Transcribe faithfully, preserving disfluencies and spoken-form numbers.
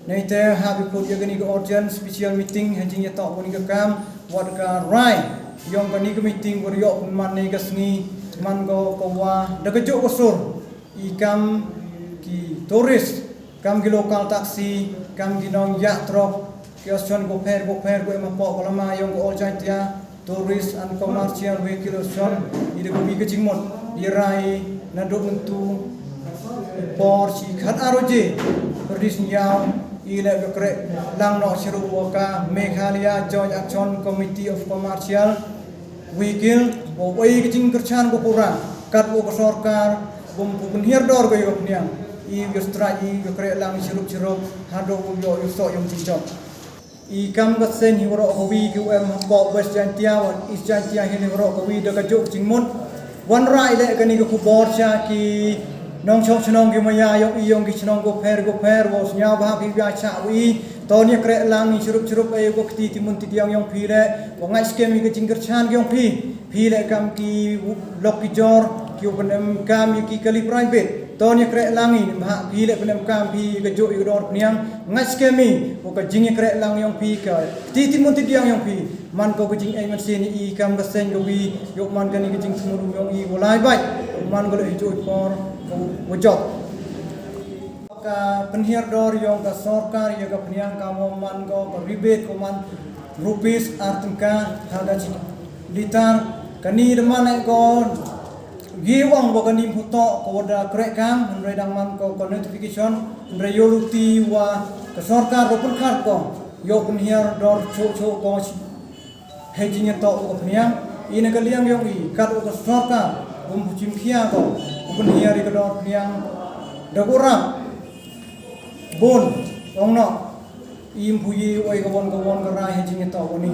Neite ha bi put ïa kani ka urgent special meeting ha jingïatoh kani ka kam wat ka rai ïong kani ka meeting bor ïoh man ne ka sngi man ko ko wa da ka juk ka sur i kam ki tourist, kam ki local taxi, kam ki nong yak trok, ki osion ko pher ko pher ko em hapoh ko lama ïong ko All Jaintia Tourist and Commercial Vehicle Osion. I da ka wi ka jingmut i rai na duk ntu por chi khat aro je perdis nyaw i le ka krek lang no chiru ka Meghalaya Joint Action Committee of Commercial Vehicle. Wa wei ka jingkyrchan ko pura kat wa ka sorkar bum pu pynhiar dor ko ïong niang i ka strike i ka krek lang chiru chiru hado ko ïong ïong sok ïong jingchok. I kam ka seng hi waroh ka wi ki em hapoh West Jaintia wan East Jaintia hi waroh ka wi da ka juk jingmut. Wan rai le kani ka khubor cha ki nong chong chnong ki maya ïong i ïong ki chnong ko pher ko pher wa sñiaw ba phi ba cha wi ton ïa krek lang i chirup chirup e ko kti ti mun ti diang ïong phi le wa ngai skem i ka jingkyrchan ïong phi. Phi le kam ki lok ki jor ki u pynem kam ïa ki kali private. Ton ïa krek lang i ba phi le pynem kam phi ka juk i ka dor pniang ngai skem i wa ka jing ïa krek lang ïong phi ka ti ti mun ti diang ïong phi. Man ko ka jing ai man sien i kam ka seng ka wi ïong man kani ka jingthmu ïong i wa lai bai man ko le hi juk i por wa jok. Ka pynhiar dor ïong ka sorkar ïa ka pniang ka mo man ko ka rebate ko man rupees ar tyngka ha ka chi litar. Kani da man ko gi wang wa kani phuto ko da krek kam hynrei dang man ko ko notification hynrei ïoh luti wa ka sorkar ro pynkhar ko ïoh pynhiar dor cho cho ko hei jingïatoh u ka pniang. I na ka liang ïong i kat u ka sorkar um pu chim khia ko u pynhiar i ka dor pniang da ku rap bun ong no i mpu i u ei ka won ka won ka rai hei jingïatoh u ni.